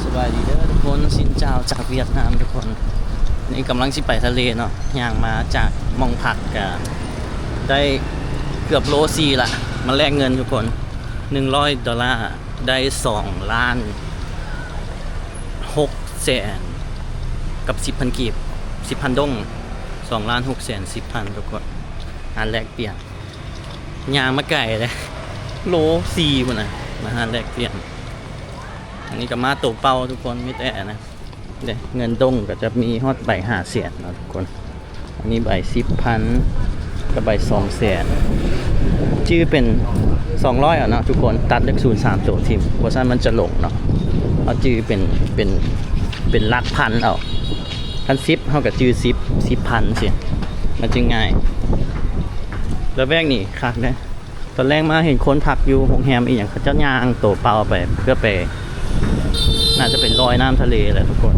ສະບາຍດີເດີທຸກຄົນ ຊິນເຈົ້າຈາກຫວຽດນາມທຸກຄົນ. ນີ້ກຳລັງຊິໄປທະເລເນາະ ຍ່າງມາຈາກໝ່ອງພັກກະໄດ້ເກືອບໂລສີ່ລະ ມາແລກເງິນທຸກຄົນ ໜຶ່ງຮ້ອຍໂດລາ ໄດ້ສອງລ້ານຫົກແສນກັບສິບພັນກີບ ສິບພັນດົງ ສອງລ້ານຫົກແສນສິບພັນທຸກຄົນ. ຮ້ານແລກປ່ຽນ ຍ່າງມາໄກເດ້ ໂລສີ່ພຸ້ນນະ ມາຮ້ານແລກປ່ຽນ. ອັນນີ້ກໍມາໂຕເປົ່າທຸກຄົນ ມີແຕ່ອັນນະ ເດ້ ເງິນດົງກໍຈະມີຮອດໃບຫ້າແສນເນາະທຸກຄົນ. ອັນນີ້ໃບສິບພັນກັບໃບສອງແສນ ຈື່ເປັນສອງຮ້ອຍເອົາເນາະທຸກຄົນ ຕັດເລກສູນສາມໂຕຖິ້ມ ບໍ່ຊັ້ນມັນຈະຫຼົງເນາະ. ເຮົາຈື່ເປັນ ເປັນ ເປັນຫຼັກພັນເອົາ ຄັນສິບເຮົາກໍຈື່ສິບ ສິບພັນຊີ້ ມັນຈຶ່ງງ່າຍ. ລະແວກນີ້ຄັກເດ້ ຕອນແລງມາເຫັນຄົນພັກຢູ່ໂຮງແຮມອີ່ຫຍັງ ເຂົາເຈົ້າຍ່າງໂຕເປົ່າໄປ ເພື່ອໄປ ໜ້າຈະໄປລອຍນ້ຳທະເລແຫຼະທຸກຄົນ.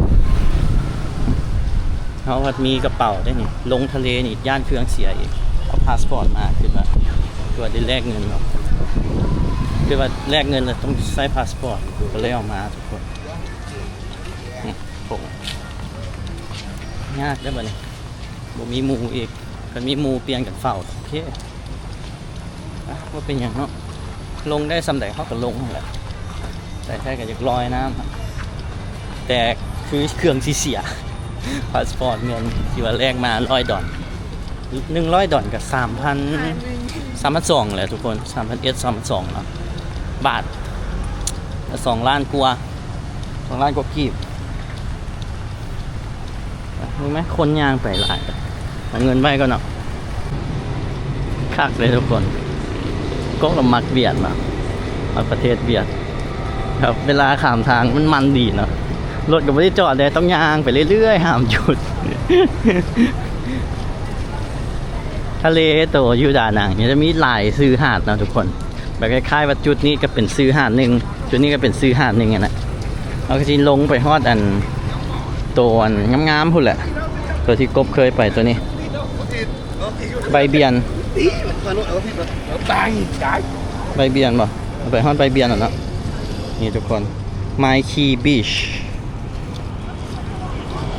ເຮົາພັດມີກະເປົາເດ້ນີ້ ລົງທະເລນີ້ຢ້ານເຄື່ອງເສຍອີກ ເອົາພາສປອດມາ ຄິດວ່າ ຄືວ່າໄດ້ແລກເງິນເນາະ ຄືວ່າແລກເງິນແລ້ວຕ້ອງໃຊ້ພາສປອດ ກໍເລີຍເອົາມາທຸກຄົນ. ໂອ້ ຍາກເດ້ບັດນີ້ ບໍ່ມີໝູ່ອີກ ຄັນມີໝູ່ປ່ຽນກັນເຝົ້າ ໂອເຄ ອ່ະ ບໍ່ເປັນຫຍັງເນາະ ລົງໄດ້ສ່ຳໃດເຮົາກໍລົງຫັ້ນແຫຼະ. ແຕ່ແທ້ກໍຢາກລອຍນ້ຳ ແຕ່ຄືເຄື່ອງຊິເສຍ ພາສປອດ ເງິນທີ່ວ່າແລກມາຮ້ອຍດອນ ໜຶ່ງຮ້ອຍດອນກໍສາມພັນ ສາມພັນສອງແຫຼະທຸກຄົນ ສາມພັນເອັດ ສາມພັນສອງເນາະ ບາດ ສອງລ້ານກວ່າ ສອງລ້ານກວ່າກີບ. ເຫັນໄໝ ຄົນຍ່າງໄປຫຼາຍ ເອົາເງິນໄວ້ກ່ອນເນາະ. ຄັກເລີຍທຸກຄົນ ກົກລະມັກຫວຽດເນາະ ມັກປະເທດຫວຽດ ແບບເວລາຂ້າມທາງມັນມັນດີເນາະ ລົດກໍບໍ່ໄດ້ຈອດເດ້ ຕ້ອງຍ່າງໄປເລື້ອຍໆ ຫ້າມຢຸດ. ທະເລໂຕຢູ່ດານັງນີ້ຈະມີຫຼາຍຊື່ຫາດເນາະທຸກຄົນ. ແບບຄ້າຍໆວ່າຈຸດນີ້ກໍເປັນຊື່ຫາດໜຶ່ງ ຈຸດນີ້ກໍເປັນຊື່ຫາດໜຶ່ງຫັ້ນນະ. ເຮົາກໍຊິລົງໄປຮອດອັນ ໂຕອັນງາມໆພຸ້ນແຫຼະ ໂຕທີ່ກົບເຄີຍໄປ ໂຕນີ້ ໄບບຽນ ໄບບຽນບໍ່ ໄປຮອດໄບບຽນແລ້ວເນາະ. ນີ້ທຸກຄົນ ໄມຄີບີຊ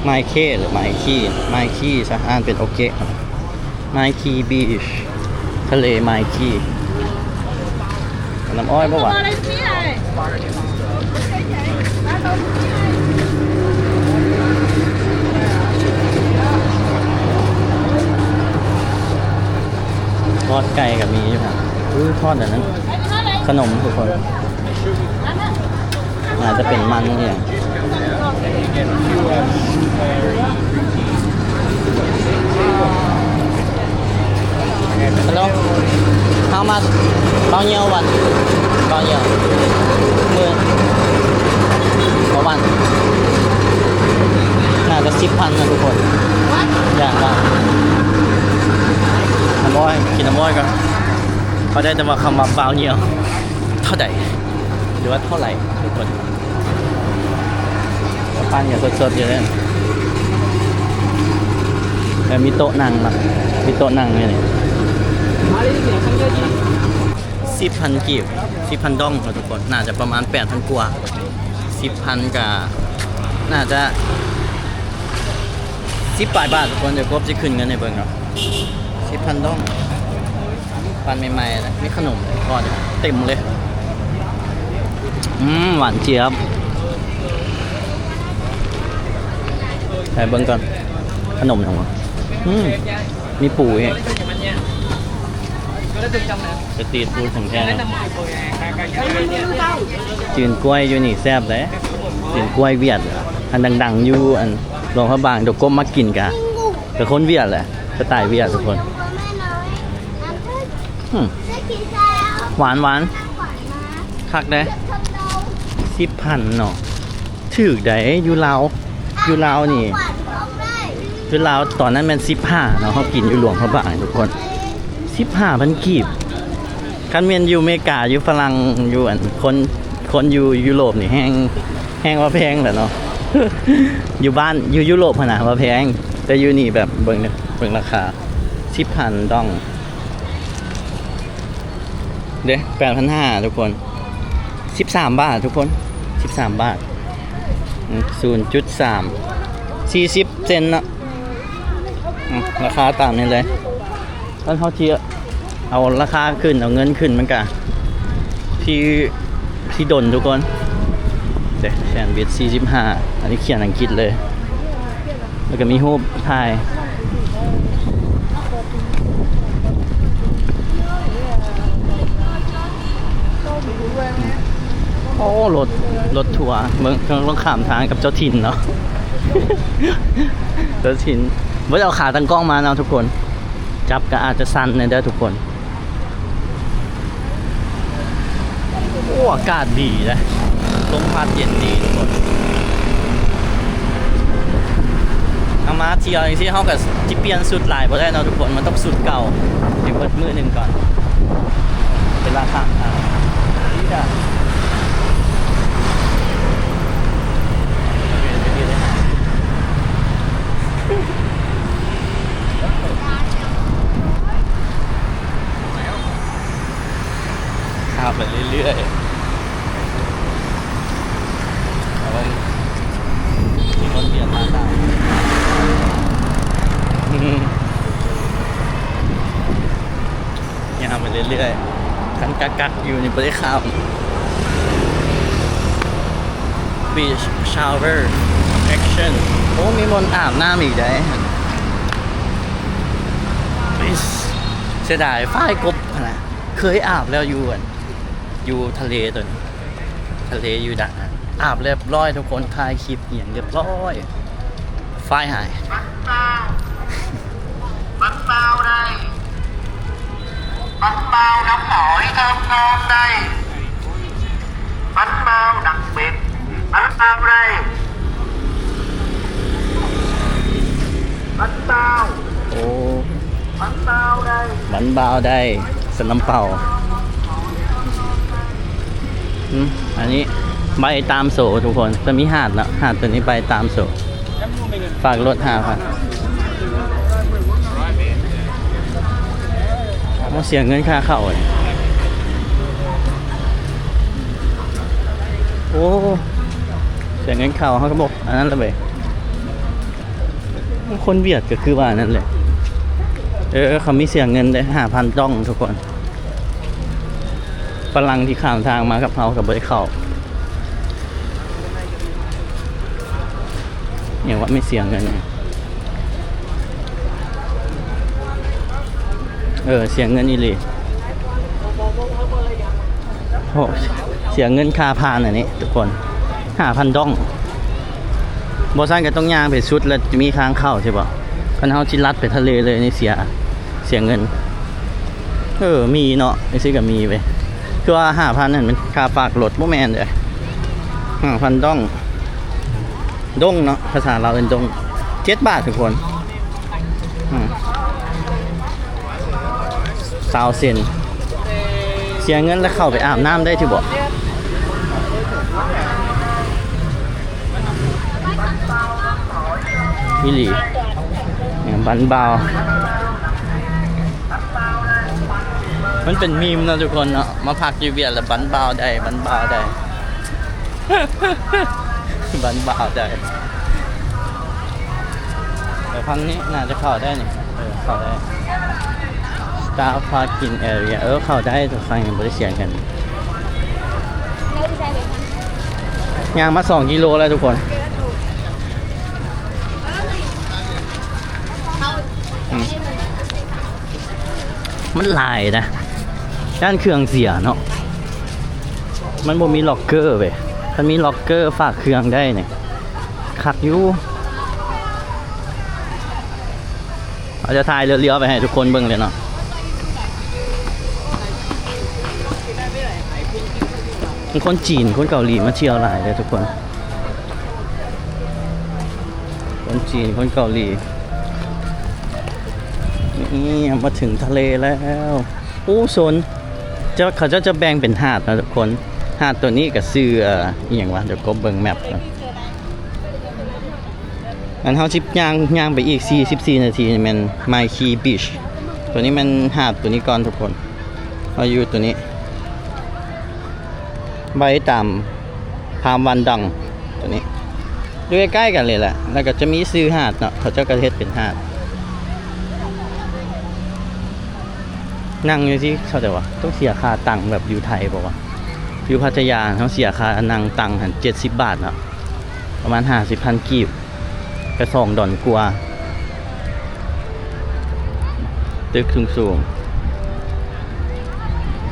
ໄມເຄ ຫຼື ໄມຄີ ໄມຄີຊະ ອ່ານເປັນໂອເກະ ໄມຄີບີຊ ທະເລໄມຄີ. ນ້ຳອ້ອຍບໍ່ຫວາ? ທອດໄກ່ກໍມີຢູ່ຫັ້ນ ອຸ້ຍ ທອດອັນນັ້ນ ຂະໜົມທຸກຄົນ. ອາດຈະເປັນມັນອີ່ຫຍັງ. Hello, how much? ເບົາເຢີວວັນ ເບົາເຢີວ ມື້ ເບົາວັນ ໜ້າຈະສິບພັນນະທຸກຄົນ. ຢ່າງວ່າ ນ້ຳອ້ອຍ ກິນນ້ຳອ້ອຍກ່ອນ. ເຂົາໄດ້ແຕ່ວ່າຄຳວ່າ ເບົາເຢີວ ເທົ່າໃດ ຫຼືວ່າເທົ່າໃດທຸກຄົນ. ເຂົາປັ່ນກັນສົດໆຢູ່ເດ້ ແລ້ວມີໂຕະນັ່ງເນາະ ມີໂຕະນັ່ງຢູ່ນີ້. ສິບພັນກີບ ສິບພັນດອງເນາະທຸກຄົນ ໜ້າຈະປະມານແປດພັນກວ່າ ສິບພັນກະໜ້າຈະສິບປາຍບາດທຸກຄົນ. ດຽວກົບຊິຂຶ້ນເງິນໃຫ້ເບິ່ງເນາະ ສິບພັນດອງ. ປັ້ນໃໝ່ໆ ນະ ມີຂະໜົມທອດເຕັມເລີຍ. ອືມ ຫວານຈຽບ. ໃຫ້ເບິ່ງກ່ອນ ຂະໜົມຫຍັງວະ? ອືມ ມີປູອີກ. ສະຕຣີດຟູດຂອງແທ້ເນາະ. ຈືນກ້ວຍຢູ່ນີ້ແຊບເດ້. ຈືນກ້ວຍຫວຽດ ອັນດັງໆ ຢູ່ອັນຫຼວງພະບາງ. ດຽວກົບມາກິນກະ ກະຄົນຫວຽດແຫຼະ ສະໄຕຫວຽດທຸກຄົນ. ອືມ ຫວານໆ ຄັກເດ້. ສິບພັນເນາະ ຖືກໃດ໋ ຢູ່ລາວ ຢູ່ລາວນີ້ ຢູ່ລາວຕອນນັ້ນແມ່ນສິບຫ້າເນາະ. ເຮົາກິນຢູ່ຫຼວງພະບາງທຸກຄົນ ສິບຫ້າພັນກີບ. ຄັນແມ່ນຢູ່ເມກາ ຢູ່ຝຣັ່ງ ຢູ່ອັນ ຄົນ ຄົນຢູ່ຢູໂຣບນີ້ແຮງ ແຮງວ່າແພງແຫຼະເນາະ. ຢູ່ບ້ານ ຢູ່ຢູໂຣບຫັ້ນນະວ່າແພງ ແຕ່ຢູ່ນີ້ແບບເບິ່ງເດີ ເບິ່ງລາຄາ ສິບພັນດອງ. ເດ້ ແປດພັນຫ້າທຸກຄົນ ສິບສາມບາດທຸກຄົນ ສິບສາມບາດ. ອືມ ສູນຈຸດສາມ ສີ່ສິບເຊັນເນາະ. ອືມ ລາຄາຕາມນີ້ເລີຍ. ຄັນເຮົາຊິເອົາລາຄາຂຶ້ນ ເອົາເງິນຂຶ້ນ ມັນກະຊິ ຊິດົນທຸກຄົນ. ແຊນວິດສີ່ສິບຫ້າ ອັນນີ້ຂຽນອັງກິດເລີຍ. ແລ້ວກໍມີຮູບຖ່າຍ. ໂອ້ ລົດ ລົດທົວ ເບິ່ງ ຕ້ອງຂ້າມທາງກັບເຈົ້າຖິ່ນເນາະ ເຈົ້າຖິ່ນ. ບໍ່ໄດ້ເອົາຂາຕັ້ງກ້ອງມາເນາະທຸກຄົນ ຈັບກໍອາດຈະສັ່ນແດ່ເດີທຸກຄົນ. ໂອ້ ອາກາດດີເດ້ ລົມພັດເຢັນດີທຸກຄົນ. ເຮົາມາທ່ຽວຈັ່ງຊີ້ ເຮົາກໍຊິປ່ຽນຊຸດຫຼາຍບໍ່ໄດ້ເນາະທຸກຄົນ ມັນຕ້ອງຊຸດເກົ່າ ຊິເບິດມື້ໜຶ່ງກ່ອນ ເວລາຂ້າມທາງ. ຂັບໄປເລື້ອຍໆ ເອົາໄວ້ ມີຄົນປຽນມາຕາມ ອືມ ຍ່າງໄປເລື້ອຍໆ ຄັນກັກໆຢູ່ນີ້ບໍ່ໄດ້ຂ້າມ. Beach shower action ໂອ້ ມີບ່ອນອາບນ້ຳອີກໄດ໋. ເສຍດາຍຝ້າຍກົບຫັ້ນນະ ເຄີຍອາບແລ້ວຢູ່ອັນ ຢູ່ທະເລໂຕນີ້ ທະເລຢູ່ດານ ອາບລຽບຮ້ອຍທຸກຄົນ ຖ່າຍຄລິບອີ່ຫຍັງລຽບຮ້ອຍ ຝ້າຍຫາຍ. ບາງບ່າວໄດ້ ບາງບ່າວນຳຫອຍທຳນອງໄດ້ ບາງບ່າວນັກເບັດ ບາງບ່າວໄດ້ ບາງບ່າວ ໂອ້ ບາງບ່າວໄດ້ ບາງບ່າວໄດ້ ສະນຳເປົາ. ອືມ ອັນນີ້ໃບຕາມໂສທຸກຄົນ ຈະມີຫາດເນາະ ຫາດໂຕນີ້ໃບຕາມໂສ ຝາກລົດຫ້າພັນ. ໂອ້ ເສຍເງິນຄ່າເຂົ້າເລີຍ ໂອ້ ເສຍເງິນເຂົ້າ ເຮົາກໍບອກອັນນັ້ນລະເວີຍ. ຄົນຫວຽດກໍຄືວ່ານັ້ນແຫຼະ ເອີ ເຂົາມີເສຍເງິນເດ້ ຫ້າພັນດອງທຸກຄົນ. ຝຣັ່ງທີ່ຂ້າມທາງມາກັບເຮົາກໍບໍ່ໄດ້ເຂົ້າ ຫຍັງວ່າມີເສຍເງິນ ເອີ ເສຍເງິນອີ່ຫຼີ. ໂອ້ ເສຍເງິນຄ່າຜ່ານອັນນີ້ທຸກຄົນ ຫ້າພັນດອງ. ບໍ່ຊັ້ນກໍຕ້ອງຍ່າງໄປສຸດ ແລ້ວຈະມີທາງເຂົ້າ ຊິບໍ່? ຄັນເຮົາຊິລັດໄປທະເລເລີຍນີ້ ເສຍ ເສຍເງິນ. ເອີ ມີເນາະ ຈັ່ງຊີ້ກໍມີເວີຍ. ຄືວ່າຫ້າພັນນັ້ນແມ່ນຄ່າຝາກລົດ ບໍ່ແມ່ນເດ້ ຫ້າພັນດອງ. ດົງເນາະ ພາສາລາວເອີ້ນດົງ ເຈັດບາດທຸກຄົນ. ອືມ ຊາວເຊັນ. ເສຍເງິນແລ້ວເຂົ້າໄປອາບນ້ຳໄດ້ຕິບໍ່? ອີ່ຫຼີ ບັນບາວ ມັນເປັນມີມເນາະທຸກຄົນເນາະ ມາພັກຢູ່ຫວຽດແລ້ວບັນບາວໄດ້ ບັນບາວໄດ້. ບັນບາວໄດ້ ແຕ່ຝັ່ງນີ້ໜ້າຈະເຂົ້າໄດ້ນີ້ ເອີ ເຂົ້າໄດ້ Star Parking Area ເອີ ເຂົ້າໄດ້ ແຕ່ຝັ່ງນີ້ບໍ່ໄດ້ເສຍເງິນ. ຍ່າງມາສອງກິໂລແລ້ວທຸກຄົນ ອືມ. ມັນຫຼາຍນະ ຢ້ານເຄື່ອງເສຍເນາະ ມັນບໍ່ມີລັອກເກີເວີຍ. ຄັນມີລັອກເກີຝາກເຄື່ອງໄດ້ນີ້ ຄັກຢູ່. ເຮົາຈະຖ່າຍລຽວໆໄປໃຫ້ທຸກຄົນເບິ່ງເລີຍເນາະ. ຄົນຈີນ ຄົນເກົາຫຼີມາທ່ຽວຫຼາຍເດ້ທຸກຄົນ. ຄົນຈີນ ຄົນເກົາຫຼີ. ນີ້ມາເຖິງທະເລແລ້ວ. ໂອ້ ໂຊນ ເຈົ້າ ເຂົາເຈົ້າຈະແບ່ງເປັນຫາດເນາະທຸກຄົນ. ຫາດໂຕນີ້ກໍຊື່ ເອີ ອີ່ຫຍັງວະ? ດຽວກົບເບິ່ງແມັບກ່ອນ. ອັນເຮົາຊິຍ່າງ ຍ່າງໄປອີກສີ່ສິບສີ່ນາທີແມ່ນ Mai Khe Beach. ໂຕນີ້ແມ່ນຫາດໂຕນີ້ກ່ອນທຸກຄົນ. ເຮົາຢູ່ໂຕນີ້. ໄປຕາມພາມວັນດັງ ຕົວນີ້ ຢູ່ໃກ້ໆກັນເລີຍແຫຼະ ແລ້ວກໍຈະມີຊື່ຫາດເນາະ ເຂົາເຈົ້າກໍເຮັດເປັນຫາດ. ນັ່ງຢູ່ທີ່ເທົ່າໃດວະ? ຕ້ອງເສຍຄ່າຕັ່ງແບບຢູ່ໄທບໍ່ວະ? ຢູ່ພັດທະຍາເຮົາເສຍຄ່ານັ່ງຕັ່ງຫັ້ນເຈັດສິບບາດເນາະ ປະມານຫ້າສິບພັນກີບ ກໍສອງດອນກວ່າ. ຕຶກສູງໆ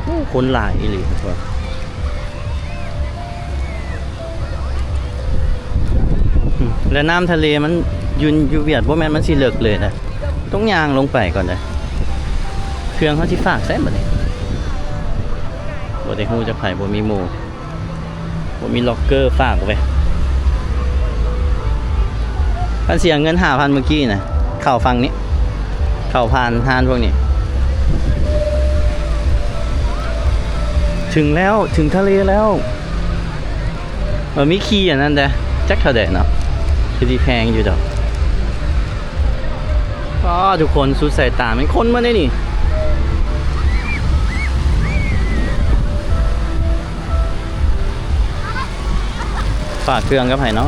ໂອ້ ຄົນຫຼາຍອີ່ຫຼີທຸກຄົນ. ແລະນ້ຳທະເລມັນຢູ່ ຢູ່ຫວຽດ ບໍ່ແມ່ນມັນຊິເລິກເລີຍນະ ຕ້ອງຍ່າງລົງໄປກ່ອນເດ້. ເຄື່ອງເຮົາຊິຝາກໃສບັດນີ້? ບໍ່ໄດ້ຮູ້ຈັກໃຜ ບໍ່ມີໝູ່ ບໍ່ມີລັອກເກີຝາກໄວ້. ຄັນເສຍເງິນຫ້າພັນມື້ກີ້ນະ ເຂົ້າຝັ່ງນີ້ ເຂົ້າຜ່ານຮ້ານພວກນີ້. ເຖິງແລ້ວ ເຖິງທະເລແລ້ວ. ເອີ ມີຂີ່ອັນນັ້ນແດ່ ຈັກເທົ່າໃດເນາະ ຄືຊິແພງຢູ່ດອກ. ອໍ ທຸກຄົນ ສຸດສາຍຕາ ແມ່ນຄົນໝົດເດ້ນີ້. ຝາກເຄື່ອງກັບໃຜເນາະ?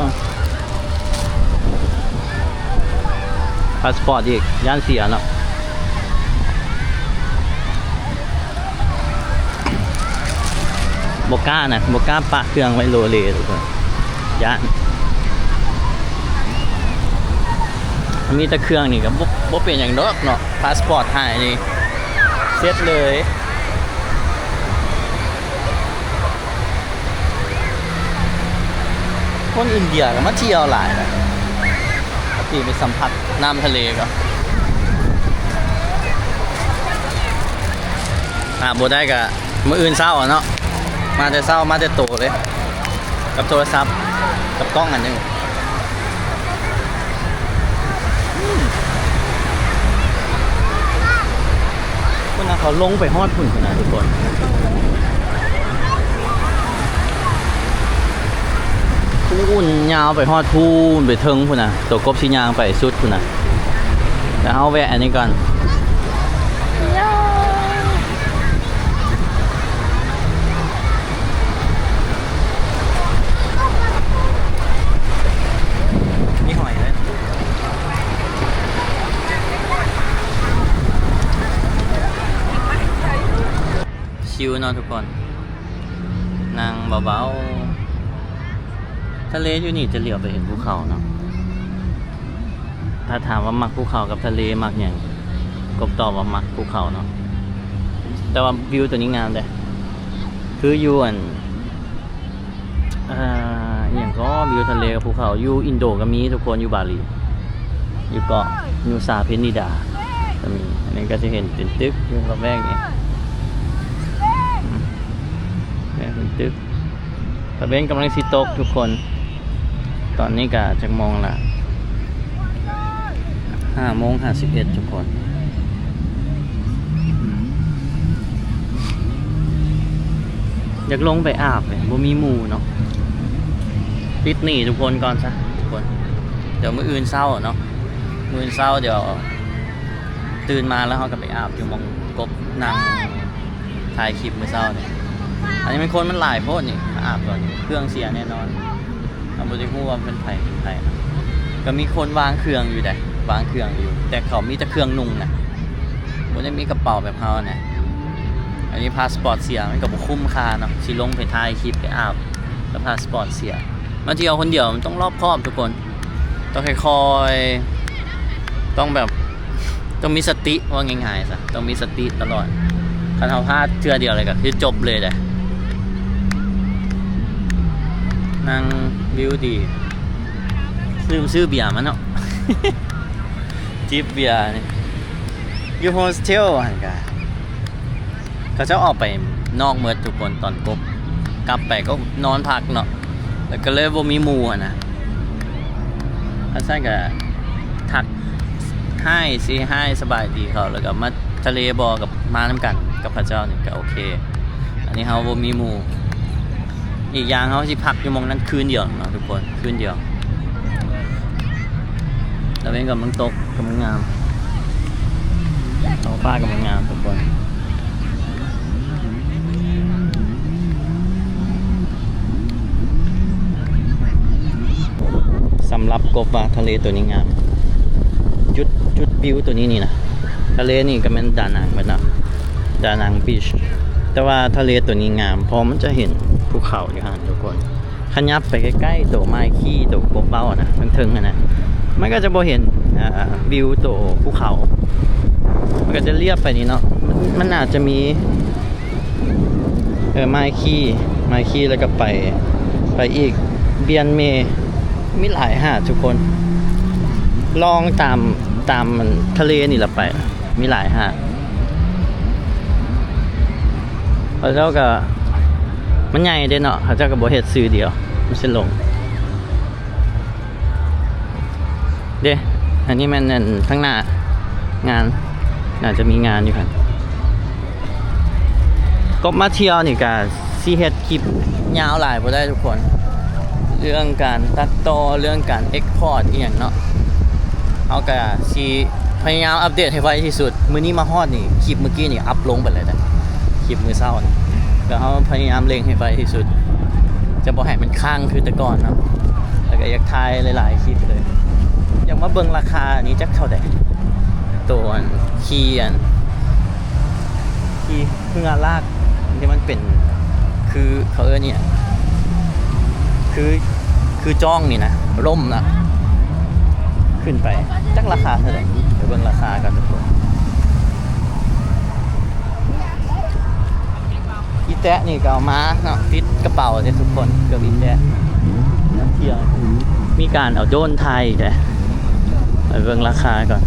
ພາສປອດອີກ ຢ້ານເສຍເນາະ. ບໍ່ກ້ານະ ບໍ່ກ້າປະເຄື່ອງໄວ້ໂລເລທຸກຄົນ ຢ້ານ. ມີແຕ່ເຄື່ອງນີ້ກໍບໍ່ ບໍ່ເປັນຫຍັງດອກເນາະ ພາສປອດຫາຍນີ້ເສັດເລີຍ. ຄົນອິນເດຍກໍມາທ່ຽວຫຼາຍນະ ທີ່ໄປສຳຜັດນ້ຳທະເລກໍ ອາບບໍ່ໄດ້ກໍມື້ອື່ນເຊົ້າເນາະ ມາແຕ່ເຊົ້າ ມາແຕ່ໂຕເລີຍ ກັບໂທລະສັບ ກັບກ້ອງອັນໜຶ່ງ. ພຸ້ນນະ ເຂົາລົງໄປຮອດພຸ້ນພຸ້ນນະທຸກຄົນ. ພຸ້ນຍາວໄປຮອດພຸ້ນ ໄປເທິງພຸ້ນນະ ໂຕກົບຊິຍ່າງໄປສຸດພຸ້ນນະ ແລ້ວເຮົາແວະອັນນີ້ກ່ອນ. ມີຫອຍເລີຍ ຊິວເນາະທຸກຄົນ ນັ່ງເບົາໆ. ທະເລຢູ່ນີ້ຈະຫຼຽວໄປເຫັນພູເຂົາເນາະ. ຖ້າຖາມວ່າມັກພູເຂົາກັບທະເລມັກຫຍັງ? ກົບຕອບວ່າມັກພູເຂົາເນາະ ແຕ່ວ່າວິວຕົວນີ້ງາມເດ້ ຄືຢູ່ອັນ ອ່າ ອີ່ຫຍັງກໍ ວິວທະເລກັບພູເຂົາ ຢູ່ອິນໂດກໍມີທຸກຄົນ ຢູ່ບາຫຼີ ຢູ່ເກາະ ຢູ່ສາເພັນນິດາກໍມີ. ອັນນີ້ກໍຈະເຫັນເປັນຕຶກຢູ່ລະແວກນີ້ ອືມ ເປັນຕຶກ. ຕາເວັນກຳລັງຊິຕົກທຸກຄົນ ຕອນນີ້ກະຈັກໂມງລະ? ຫ້າໂມງຫ້າສິບເອັດທຸກຄົນ. ຢາກລົງໄປອາບເລີຍ ບໍ່ມີໝູ່ເນາະ. ຕິດໜີ້ທຸກຄົນກ່ອນຊະທຸກຄົນ. ດຽວມື້ອື່ນເຊົ້າເນາະ ມື້ອື່ນເຊົ້າດຽວຕື່ນມາແລ້ວເຮົາກະໄປອາບຢູ່ໝ່ອງກົບນັ່ງ ຖ່າຍຄລິບມື້ເຊົ້ານີ້. ອັນນີ້ມັນຄົນມັນຫຼາຍໂພດນີ້ ມາອາບຕອນນີ້ ເຄື່ອງເສຍແນ່ນອນ. ເຮົາບໍ່ໄດ້ຮູ້ວ່າເປັນໃຜເປັນໃຜນະ. ກໍມີຄົນວາງເຄື່ອງຢູ່ໃດ໋ ວາງເຄື່ອງຢູ່ ແຕ່ເຂົາມີແຕ່ເຄື່ອງນຸ່ງນະ ບໍ່ໄດ້ມີກະເປົາແບບເຮົານະ. ອັນນີ້ພາສປອດເສຍ ມັນກໍບໍ່ຄຸ້ມຄ່າເນາະ ຊິລົງໄປຖ່າຍຄລິບໄປອາບ ແລ້ວພາສປອດເສຍ. ມາທ່ຽວຄົນດຽວມັນຕ້ອງລອບຄອບທຸກຄົນ. ຕ້ອງຄ່ອຍໆ ຕ້ອງແບບ ຕ້ອງມີສະຕິ ເວົ້າງ່າຍໆຊະ ຕ້ອງມີສະຕິຕະຫຼອດ. ຄັນເຮົາພາດເທື່ອດຽວເລີຍກໍຄືຈົບເລີຍເດ້. ນັ່ງວິວດີ ລືມຊື້ເບຍມາເນາະ ຈິບເບຍນີ້ ຢູ່ໂຮສເທວຫັ້ນກະ ເຂົາເຈົ້າອອກໄປນອກເໝິດທຸກຄົນ ຕອນກົບ ກັບໄປກໍນອນພັກເນາະ ແລ້ວກໍເລີຍບໍ່ມີໝູ່ຫັ້ນນະ. ຄັນຊັ້ນກໍທັກ Hi ຊິ Hi ສະບາຍດີເຂົາ ແລ້ວກໍມາທະເລບໍ່ ກັບມານຳກັນກັບເຂົາເຈົ້ານີ້ກໍໂອເຄ. ອັນນີ້ເຮົາບໍ່ມີໝູ່ ອີກຢ່າງເຮົາຊິພັກຢູ່ໝ່ອງນັ້ນຄືນດຽວເນາະທຸກຄົນ ຄືນດຽວ. ຕາເວັນກຳລັງຕົກ ກຳລັງງາມ ທ້ອງຟ້າກຳລັງງາມທຸກຄົນ. ສຳລັບກົບວ່າທະເລໂຕນີ້ງາມ ຈຸດ ຈຸດວິວໂຕນີ້ນີ້ນະ ທະເລນີ້ກໍແມ່ນດານັງເບິດເນາະ ດານັງບີດ ແຕ່ວ່າທະເລໂຕນີ້ງາມ ເພາະມັນຈະເຫັນພູເຂົາຢູ່ຫັ້ນທຸກຄົນ. ຂະຫຍັບໄປໃກ້ໆ ໂຕໄມຄີ ໂຕກົບເວົ້ານະ ເທິງໆຫັ້ນນະ ມັນກໍຈະບໍ່ເຫັນ ອ່າ ວິວໂຕພູເຂົາ ມັນກໍຈະລຽບໄປນີ້ເນາະ ມັນ ມັນອາດຈະມີ ເອີ ໄມຄີ ໄມຄີ ແລ້ວກໍໄປ ໄປອີກ ບຽນເມ ມີຫຼາຍຫາດທຸກຄົນ ລ່ອງຕາມ ຕາມທະເລນີ້ລະໄປ ມີຫຼາຍຫາດ ເຂົາເຈົ້າກໍ ມັນໃຫຍ່ເດ້ເນາະ ເຂົາເຈົ້າກໍບໍ່ເຮັດຊື່ດຽວ ມັນຊິຫຼົງ. ເດ້ ອັນນີ້ແມ່ນ ອັນ ທາງໜ້າງານ ໜ້າຈະມີງານຢູ່ຫັ້ນ. ກົບມາທ່ຽວນີ້ກະຊິເຮັດຄລິບຍາວຫຼາຍບໍ່ໄດ້ທຸກຄົນ ເລື່ອງການຕັດຕໍ່ ເລື່ອງການເອັກພອດອີ່ຫຍັງເນາະ ເຮົາກະຊິພະຍາຍາມອັບເດດໃຫ້ໄວທີ່ສຸດ. ມື້ນີ້ມາຮອດນີ້ ຄລິບມື້ກີ້ນີ້ອັບລົງໄປແລ້ວເດ້ ຄລິບມື້ເຊົ້ານີ້ ແລ້ວເຮົາພະຍາຍາມເລັ່ງໃຫ້ໄວທີ່ສຸດ ຈະບໍ່ໃຫ້ມັນຄ້າງຄືແຕ່ກ່ອນເນາະ ແລ້ວກໍຢາກຖ່າຍຫຼາຍໆຄລິບເລີຍ. ຢາກມາເບິ່ງລາຄານີ້ຈັກເທົ່າໃດ ໂຕອັນຂີ່ອັນ ຂີ່ເຮືອລາກທີ່ມັນເປັນ ຄືເຂົາເອີ້ນອີ່ຫຍັງ ຄື ຄືຈ້ອງນີ້ນະ ລົມນະ ຂຶ້ນໄປ ຈັກລາຄາເທົ່າໃດ ໄປເບິ່ງລາຄາກັນທຸກຄົນ. ອີແຕະນີ້ກໍເອົາມາເນາະ ຕິດກະເປົາເດ້ທຸກຄົນ ເກືອບອີແຕະ ນັກທ່ຽວ ມີການເອົາໂດຣນຖ່າຍອີກເດ້. ໄປເບິ່ງລາຄາກ່ອນ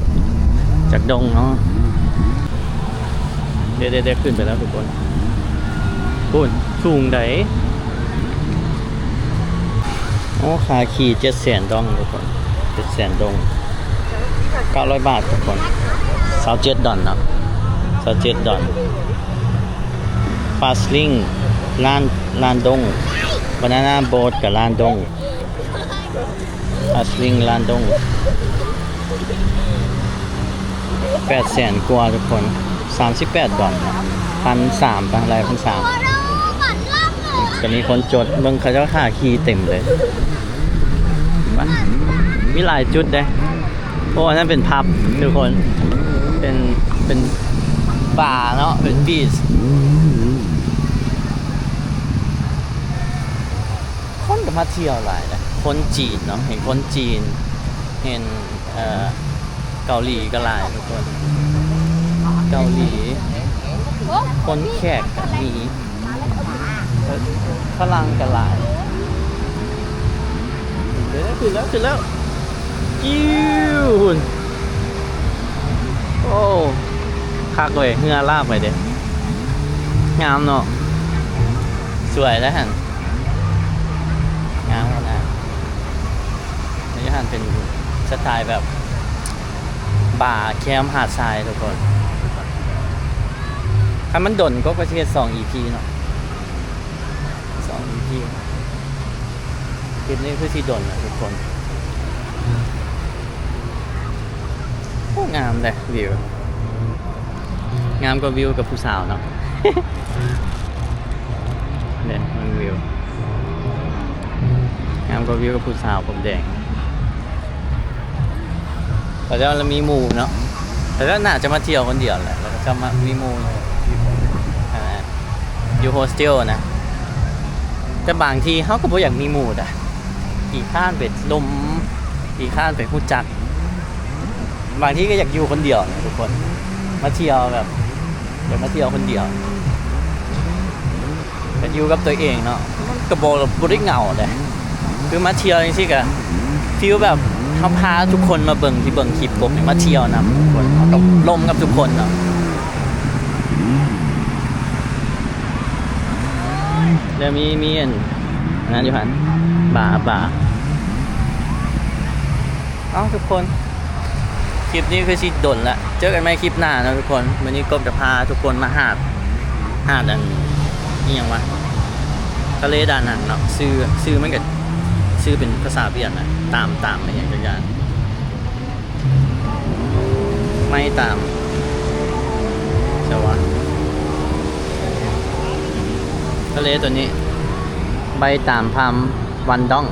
ຈັກດົງເນາະ ເດ້ໆໆ ຂຶ້ນໄປແລ້ວທຸກຄົນ ພຸ້ນ ສູງໃດ. ໂອ້ ຄ່າຂີ່ເຈັດແສນດອງທຸກຄົນ ເຈັດແສນດົງ ເກົ້າຮ້ອຍບາດທຸກຄົນ ຊາວເຈັດດອນເນາະ ຊາວເຈັດດອນ. ຟາສລິງ ລ້ານ ລ້ານດົງ ບານານາໂບດກໍລ້ານດົງ ຟາສລິງ ລ້ານດົງ ແປດແສນກວ່າທຸກຄົນ ສາມສິບແປດດອນ ພັນສາມ ໄປ ໄລ່ພັນສາມ ກໍມີຄົນຈົດ ເບິ່ງເຂົາເຈົ້າຖ້າຂີ່ເຕັມເລີຍ ມີຫຼາຍຈຸດເດ້. ໂອ້ ອັນນັ້ນເປັນພັບທຸກຄົນ ເປັນ ເປັນບາເນາະ ເປັນບີດ ຄົນກໍມາທ່ຽວຫຼາຍນະ ຄົນຈີນເນາະ ເຫັນຄົນຈີນ ເຫັນ ເອີ ເກົາຫຼີກໍຫຼາຍທຸກຄົນ ເກົາຫຼີ ຄົນແຂກກໍມີ ຝຣັ່ງກໍຫຼາຍ ເດີ ຂຶ້ນແລ້ວ ຂຶ້ນແລ້ວ ຈິ້ວ ພຸ້ນ ໂອ້ ຄັກເວີຍ ເຮືອລາກໄປເດ້ ງາມເນາະ ສວຍເດ້ຫັ້ນ ງາມຂະໜາດ ຢູ່ຫັ້ນເປັນສະໄຕແບບ ບາແຄມຫາດຊາຍທຸກຄົນ ຄັນມັນດົນກໍ ກໍຊິເຮັດສອງອີພີເນາະ ສອງອີພີ ຄລິບນີ້ຄືຊິດົນນະທຸກຄົນ ໂອ້ ງາມເດ້ວິວ ງາມກວ່າວິວກັບຜູ້ສາວເນາະ ເດ້ ເບິ່ງວິວ ງາມກວ່າວິວກັບຜູ້ສາວຜົມແດງ. ເຂົາເຈົ້າລະມີໝູ່ເນາະ ເຂົາເຈົ້າໜ້າຈະມາທ່ຽວຄົນດຽວແຫຼະ ແລ້ວກໍຈະມາມີໝູ່ ອ່າ ຢູ່ໂຮສເທວນະ ແຕ່ບາງທີເຮົາກໍບໍ່ຢາກມີໝູ່ດາ ຂີ້ຄ້ານໄປລົມ ຂີ້ຄ້ານໄປຮູ້ຈັກ ບາງທີກໍຢາກຢູ່ຄົນດຽວນະທຸກຄົນ ມາທ່ຽວແບບ ຢາກມາທ່ຽວຄົນດຽວ ກໍຢູ່ກັບຕົວເອງເນາະ ມັນກໍບໍ່ ບໍ່ໄດ້ເຫງົາເດ້ ຄືມາທ່ຽວຈັ່ງຊີ້ກໍຟີລແບບເຮົາພາທຸກຄົນມາເບິ່ງ ທີ່ເບິ່ງຄລິບກົບນີ້ມາທ່ຽວນຳທຸກຄົນ ເຮົາກໍລົມກັບທຸກຄົນເນາະ ແລ້ວມີ ມີອັນ ອັນນັ້ນຢູ່ຫັ້ນ ບາ ບາ ເອົ້າ ທຸກຄົນ ຄລິບນີ້ຄືຊິດົນລະ ເຈີກັນໃໝ່ຄລິບໜ້າເນາະທຸກຄົນ ມື້ນີ້ກົບຈະພາທຸກຄົນມາຫາດ ຫາດອັນ ອີ່ຫຍັງວະ ທະເລດານັງເນາະ ຊື່ ຊື່ມັນກໍ ຊື່ເປັນພາສາຫວຽດນະ ຕາມ ຕາມ ອີ່ຫຍັງຈັກຢ່າງ ໄມ້ຕາມ ໃຊ່ວະ ທະເລໂຕນີ້ ໃບຕາມພາມວັນດອງ.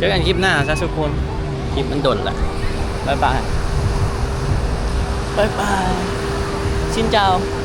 ເຈີກັນຄລິບໜ້າຊະທຸກຄົນ ຄລິບມັນດົນລະ ບາຍບາຍ ບາຍບາຍ ຊິນເຈົ້າ.